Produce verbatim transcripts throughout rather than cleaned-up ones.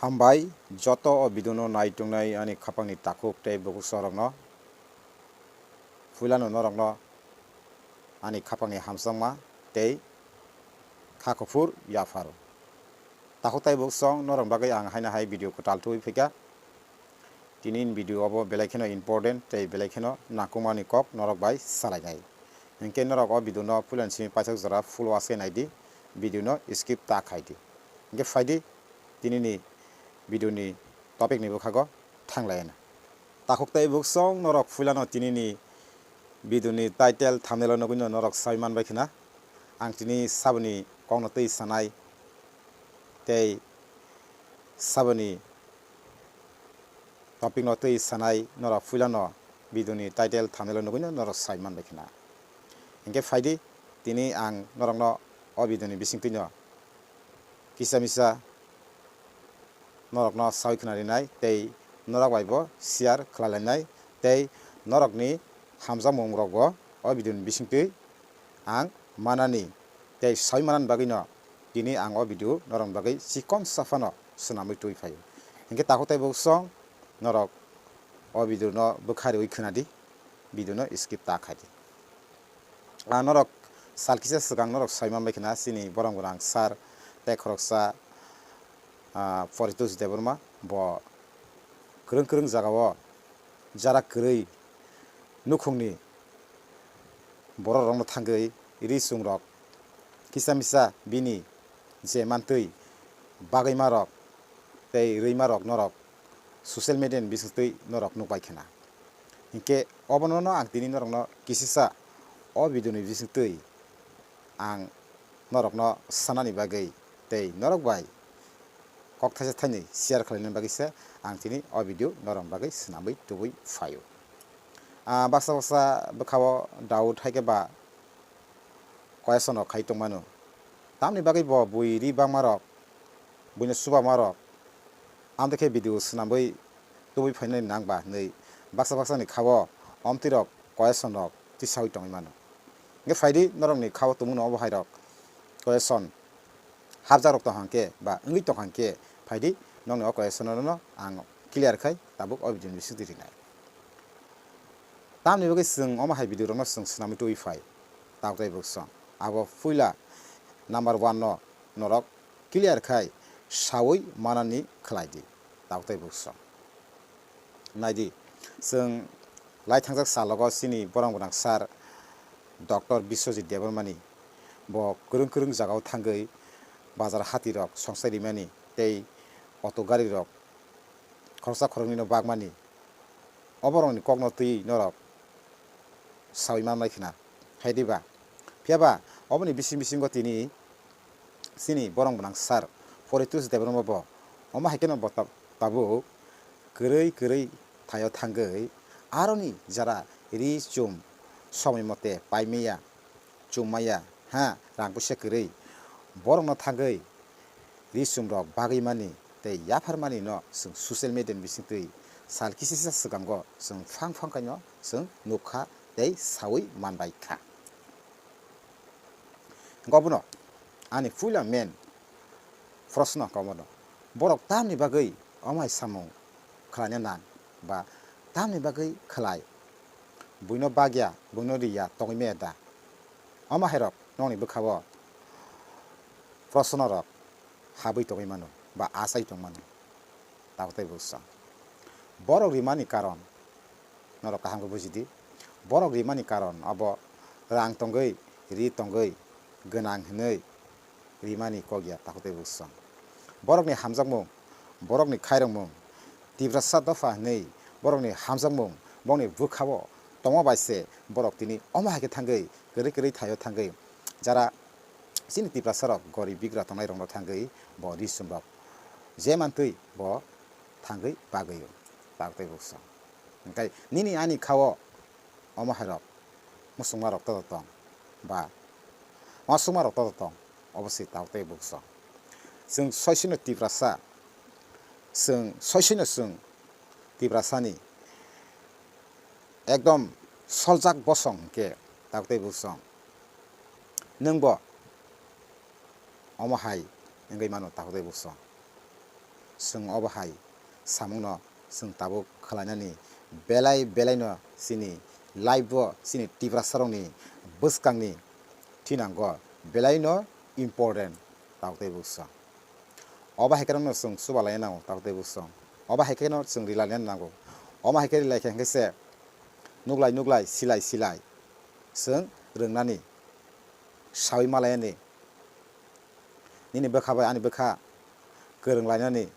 Hambai joto o video no nai tongnai ani khapangni takhuk tei bukhuk sorokno. Puilano norokno ani khapangni hamjakma tei kha kuphur yapharo. Takhuk tei bukhuk song norok bagwi ang haino hai video kwtal tubui phaikha. Tini ni video obo belai kheno important tei belai kheno nangkukmani kok norok bai salainai. Hinkhe norok o video no puilani simi paithak jora full watch khe naidi, video no skip ta khaidi. Hinkhe phaidi tini ni video ni topic ni bwkhago thanglaina. Takhuk tei bukhuk song norok puilano tini ni video ni title thumbnail o nugwino norok sai manbai khna. Ang tini saboni kokno twi sanai tei saboni topic no twi sanai norok puilano video ni title thumbnail o nugwino norok sai manbai khna. Hinkhe phaidi tini ang norokno o video ni bisingtwino kisa misa norokno sawi khna rinai tei norok bai bo share khlai lainai tei norokni hamjakmung rokbo o video ni bisingtwi ang manani tei sawi manani bagwino tini ang o video norokni bagwi chikon saphano swnamwi twi phaio. Hinkhe takhuk tei bukhuk song norok o video no bwkha riwi khna di, video no skip ta khai di. Ah, norok sal kisa swkang norok sai manbai khna chini borok gwnang sir tei khoroksa, ah, Poritos Debbarma bo kwrwng kwrwng jagao jara kwrwi nukhungni borok rokno thangwi ri chwng rok kisa misa bini je mantwi bagwi ma rok tei rwi ma rok norok social media ni bisingtwi norok nukbai khna. Hinkhe obono no ang tini norokno kisisa o video ni bisingtwi ang norokno sanani bagwi tei norok bai kok thaisa thainwi share khlaina bagwi se ang tini o video norok bagwi swnamwi tubui phaio. Ah, baksa baksa bwkhao doubt hai khe ba question rok khai tongmano. Tamni bagwi bo bui ri bangma rok, buino chuba ma rok, amtwi khe video swnamwi tubui phainani nang ba hinwi baksa baksa ni khao omtwi rok question rok tisawi tongwi mano. Hinkhe phaidi norokni khao tongmano obo hai rok question hapjak rok tong hang khe ba wngwi tong hang khe phaidi nokni o question no ang clear khai tabuk o video ni bisingtwi rinai. Tamni bagwi chwng omo hai video rokno chwng swnamwi tubui phai, tabuk tei bukhuk song. Abo puila number one no norok clear khai sawi manani khlai di, tabuk tei bukhuk song. Nai di, chwng lai thangjak salogo chini borok gwnang sir Doctor Biswajit Debbarmani bo kwrwng kwrwng jagao thangwi bazar hati rok songsai rimani tei auto gari rok khoroksa khoroknwino bagmani, oborokni kokno twi norok sawi manbai khna, hai diba? Phiya ba oboni bising bisingo tini chini borok gwnang sir Poritos Debbarma bo omo hai kheno bo tab-, tabuk kwrwi kwrwi thaio thangwi aroni jara ri chum somoi mote paimaya, chum maya, ha, rang puisa kwrwi borokno thangwi ri chum rok bagwi mani tei yaphar mani no chwng social media ni bisingtwi sal kisisa swkango chwng phang phang khaino chwng nukha tei sawi manbai kha. Gobono ani puila main proshno hwnkhe omono, borok tamni bagwi omo hai samung khlaina nang ba tamni bagwi khlai? Buino bagya, buino riya tongwi maya da? Omo hai rok nokni bwkhao proshno rok habwi tongwi mano ba achai tong mano. Tabuk tei bukhuk song. Borok rimani karon norok kaham khe buji di. Borok rimani karon abo rang tongwi, ri tongwi, gwnang hinwi rimani kok ya, tabuk tei bukhuk song. Borokni hamjakmung, borokni khairokmung, Tiprasa dopha hinwi borokni hamjakmung, borokni bwkhao tongma bai se borok tini omo hai khe thangwi, kwrwi kwrwi thaio thangwi, jara chini Tiprasa rok gorib bigra tongnai rokno thangwi bo ri chum rok je mantwi bo thangwi bagwi o, tabuk tei bukhuk song. Hinkhe nini ani khao omo hai rok muchungma rok to tong ba uansukma rok to tong, obo se tabuk tei bukhuk song. Chwng soisino Tiprasa, chwng soisino chwng Tiprasani ekdom soljak bosong hinkhe tabuk tei bukhuk song. Nwngbo omo hai wngwi mano tabuk tei bukhuk song. Chwng obo hai samungno chwng tabuk khlainani belai belaino chini life-o chini Tiprasarokni bwskangni thinango belaino important tabuk tei bwswk. Obo hai kheno chwng chuba laina nango tabuk tei bwswk. Obo hai kheno chwng ri laina nango. Omo hai khe ri lai khe hwnkhe se nuklai nuklai silai silai chwng rwngnani saui ma lainani. Nini bwkha bai ani bwkha kwrwng lainani.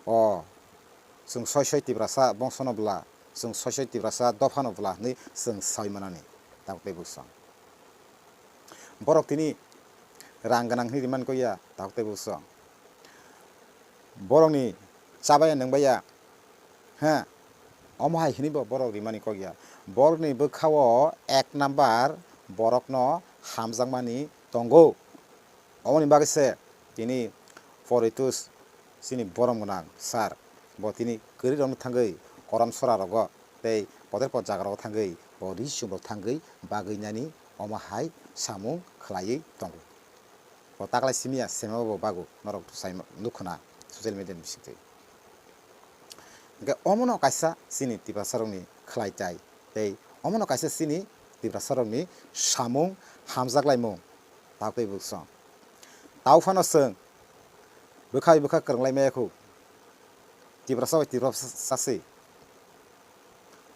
O chwng soi soi Tiprasa bongsono bwla, chwng soi soi Tiprasa dophano bwla hwnwi chwng saui manani tabuk tei bwswk. Borok tini rang gwnang hwnwi rimani kok ya tabuk tei bwswk. Borokni chabaya nwngbaya, ha, omo hai hwnwi bo borok rimani kok ya. Borokni bwkha-o ek number borokno hamjakmani tongo. Omoni bagwi se tini Poritus chini borom gwnang sir, bo tini kwrwi rokno thangwi korom sora rogo tei poder pot jaga rogo thangwi bo ri chum rok thangwi bagwi nani omo hai samung khlaiwi tongo. Bo taklai simi ya, sema bo bago norok sai nukho na social media ni bisingtwi. Hwnkhe omono kaisa chini Tiprasa rokni khlai tai tei omono kaisa chini Tiprasa rokni samung hamjak laimung tabuk tei bwswk. Tau phano chwng bwkha bai bwkha kwrwng lai maya khu. Tiprasa bai Tiprasa se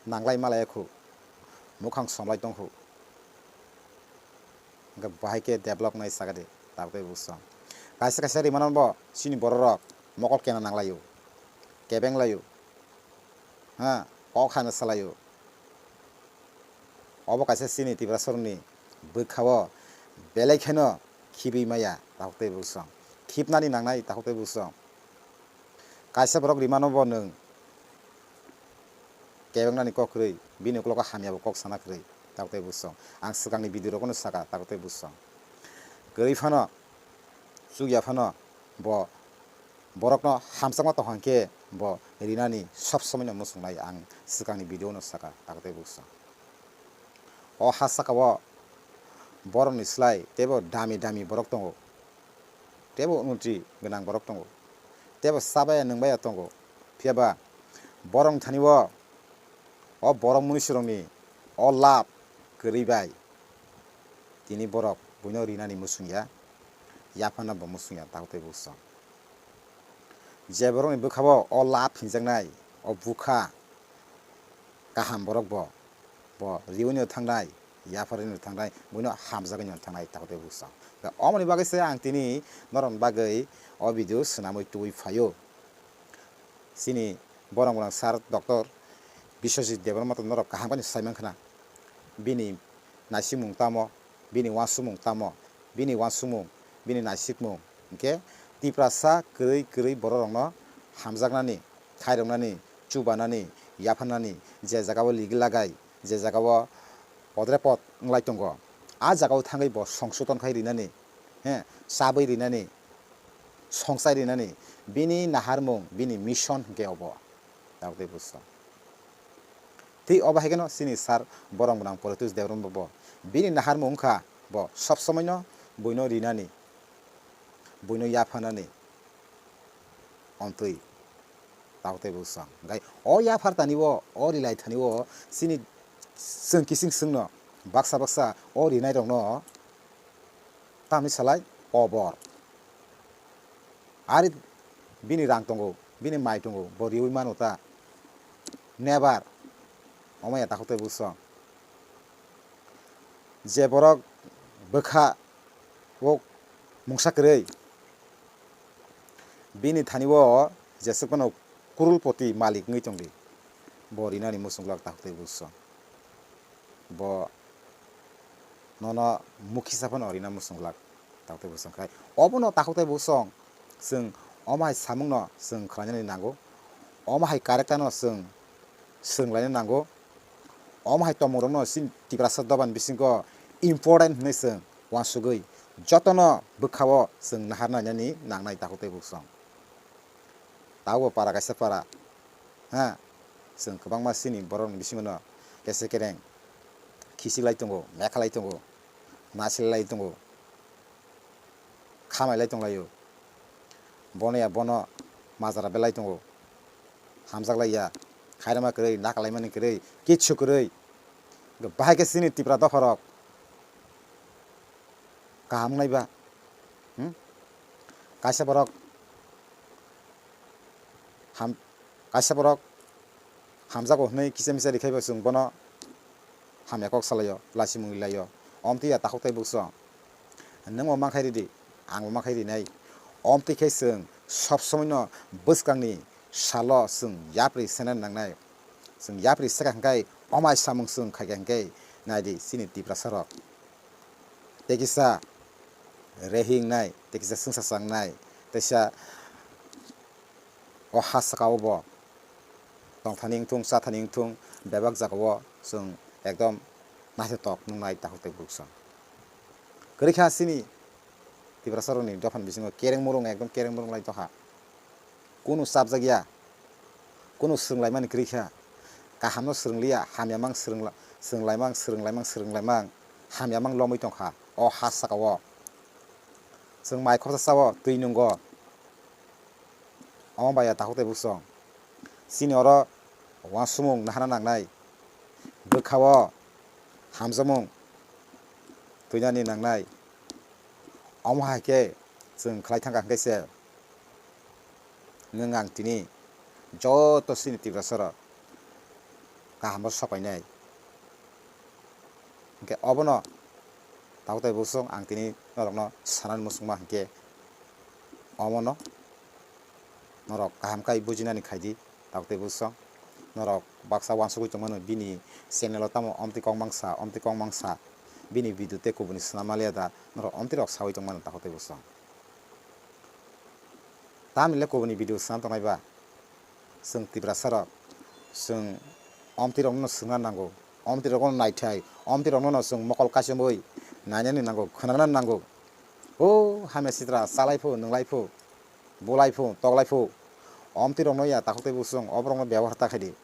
nanglai malaya khu. Mukhang somlai tong khu. Hwnkhe bahai khe develop nai saka di tabuk tei bwswk. Kaisa kaisa rimano bo chini borok rok mokol kena nanglaio, kebeng laio, ha, kok hano salaio. Obo kaisa chini Tiprasa rokni bwkha-o belai kheno khibwi maya tabuk tei bwswk. Khibnani nangnai tabuk tei bwswk. Kaisa borok rimano bo nwng kebengnani kok kwrwi, bini ukologo hamya bo kok sana kwrwi, tabuk tei bwswk. Ang swkangni video rogono saka, tabuk tei bwswk. Kwrwi phano, chukya phano, bo borokno hamjakma tong hwnkhe bo rinani sob somoino muchungnai ang swkangni video no saka, tabuk tei bwswk. O ha saka o borokni slai teibo dami dami borok tongo, teibo unnoti gwnang borok tongo, teibo chabaya nwngbaya tongo. Phiya ba borok thani o, o borok munisirokni o lab kwrwi bai tini borok buino rinani muchung ya, yaphano bo muchung ya, tabuk tei bwswk. Je borokni bwkha-o o lab hinjaknai, o bwkha kaham borok bo, bo riwino thangnai, yapharino thangnai, buino hamjagwino thangnai, tabuk tei bwswk. Omoni bagwi se ang tini norokni bagwi o video swnamwi tubui phaio. Chini borok gwnang sir Doctor Biswajit Debbarma to norok kaham khe sai mankha na. Bini naisikmung tamo, bini uansukmung tamo, bini uansukmung, bini naisikmung, hwnkhe Tiprasa kwrwi kwrwi borok rokno hamjaknani, khairoknani, chubanani, yapharnani, je jaga o ligi lagai, je jaga o podre pod wnglai tongo, a jaga o thangwi bo songsodon khai rinani, he, chabwi rinani, songsai rinani, bini naharmung, bini mission hwnkhe obo. Tabuk tei bwswk. Tei obo hai kheno chini sir borok gwnang Poritus Debbarma bo bini naharmung wngkha, bo sob somoino buino rinani, buino yaphanani ontwi. Tabuk tei bwswk. Hwnkhe o yaphar tani o, o rilai thani o chini chwng kising chwngno baksa baksa o rinairokno tamni salai obor. Ari bini rang tongo, bini mai tongo, bo riui mano ta? Never. Omo ya takhuk tei bwswk. Je borok bwkha o mungsa kwrwi, bini thani o jeswk phano krulpoti malik wngwi tongdi, bo rinani muchunglak takhuk tei bwswk. Bo nono mukhisa phano rina muchunglak takhuk tei bwswk khai. Obono takhuk tei bwswk chwng omo hai samungno chwng khlainani nango. Omo hai character no chwng swrwnglaina nango. Omo hai tongmungrokno chini Tiprasa doban bisingo important hinwi chwng uansugwi jotono bwkha-o chwng naharna nainani nangnai takhuk tei bwswk. Tabukbo para kaisa para, ha, chwng kwbangma chini borokni bisingono kese kereng khichiklai tongo, mekhalai tongo, nasilai tongo, khamailai tonglaio. Bono ya bono majra belai tongo. Hamjak lai ya. Khairama kwrwi, nakalaimani kwrwi, kichu kwrwi. Bahai khe chini Tipra dopharok kaham wngnai ba? Hmm? Kaisa borok ham-, kaisa borok hamjago hwnwi kisa misa rikhaibw chwng bono hamya kok salaio, lasimung laio. Omtwi ya takhuk tei bukchwng. Nwngbo mankhai ridi, angbo mankhai rinai. Omtwi khe chwng sob somoino bwskangni salo chwng yapri sena nangnai. Chwng yapri seka hwnkhe omai samung chwng khaikha hwnkhe naidi chini Tiprasarok. Tei kisa rehing nai, tei kisa swngsa changnai, teisa o ha sakao bo tongthani wngthung, chathani wngthung, bebak jagao chwng ekdom naithotok nungnai takhuk tei bukchwng. Kwrwi kha chini Tiprasarokni dophani bisingo kereng murung, ekdom kereng murung lai tongkha. Kunu chapjak ya, kunu swrwnglaimani kwrwi kha. Kahamno swrwngliya, hamya mang swrwngla-, swrwnglaimang, swrwnglaimang, swrwnglaimang, hamya mang lomwi tongkha o ha sakao. Chwng mai khorsa sao, twi nungo. Omo bai ya takhuk tei bukchwng. Chini oro uansukmung nahana nangnai. Bwkhao hamjakmung twinani nangnai. Omo hai khe chwng khlai thangkha hwnkhe se nwng ang tini joto chini Tiprasarok kahambo sok painai. Hwnkhe obono takhuk tei bukchwng ang tini norokno sanani muchungma hwnkhe omono norok kaham khai bujinani khaidi takhuk tei bukchwng. Norok baksa uansugwi tongmano bini channel o tamo omtwi kok mangsa, omtwi kok mangsa, bini video tei kubuni swnam maliya da norok omtwi rok sawi tongmano takhuk tei bukchwng. Tamni le kubuni video swnam tongnai ba? Chwng Tiprasarok, chwng omtwirokno swngna nango, omtwirokno naithai, omtwirokno chwng mokol kaichomwi nainani nango, khwnana nango. O hamya sitra, chalai phu, nwnglai phu, bulai phu, toklai phu, omtwirokno ya takhuk tei bukchwng oborokno byabohar ta khaidi.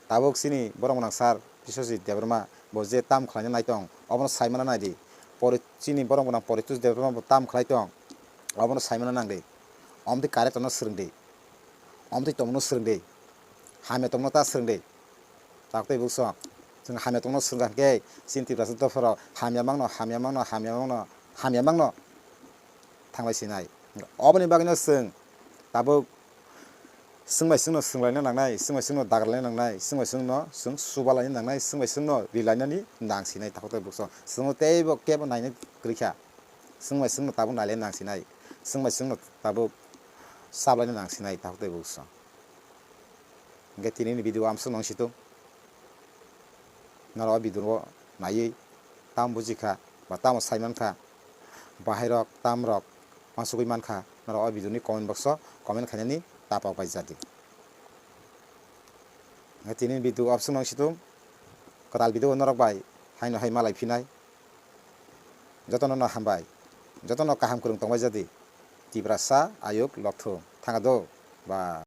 Tabuk chini borok gwnang sir Biswajit Debbarma bo je tam khlaina nai tong, obono sai mana nai di. Pori-, chini borok gwnang Poritos Debbarma bo tam khlai tong, obono sai mana nang di. Omtwi character no swrwng di, omtwi tongmano swrwng di, hamya tongmano ta swrwng di. Takhuk tei bukchwng, chwng hamya tongmano swrwng kha hwnkhe chini Tiprasa dopharo hamya mangno, hamya mangno, hamya mangno, hamya mangno thanglai sinai. Oboni bagwino chwng tabuk Chwng bai chwngno swrwnglaina nangnai, chwng bai chwngno dagralaina nangnai, chwng bai chwngno chwng chubalaina nangnai, chwng bai chwngno rilainani nang sinai takhuk tei bukchwng. Chwngno teibo kebo nainai kwrwi kha. Chwng bai chwngno tabuk nailaina nang sinai, chwng bai chwngno tabuk chaplaina nang sinai takhuk tei bukchwng. Hwnkhe tinini video amswk nang situng. Norok o video o naiwi tamo buji kha ba tamo sai man kha, bahai rok tam rok uansugwi man kha, norok o video ni comment box o comment khainani tapok bai jadi. Hwnkhe tini video opswk nang situng, kwtal video norok bai haino hai malai phinai. Jotono no hambai, jotono kaham kwrwng tongbai jadi. Tiprasa ayuk lokthung thangado ba.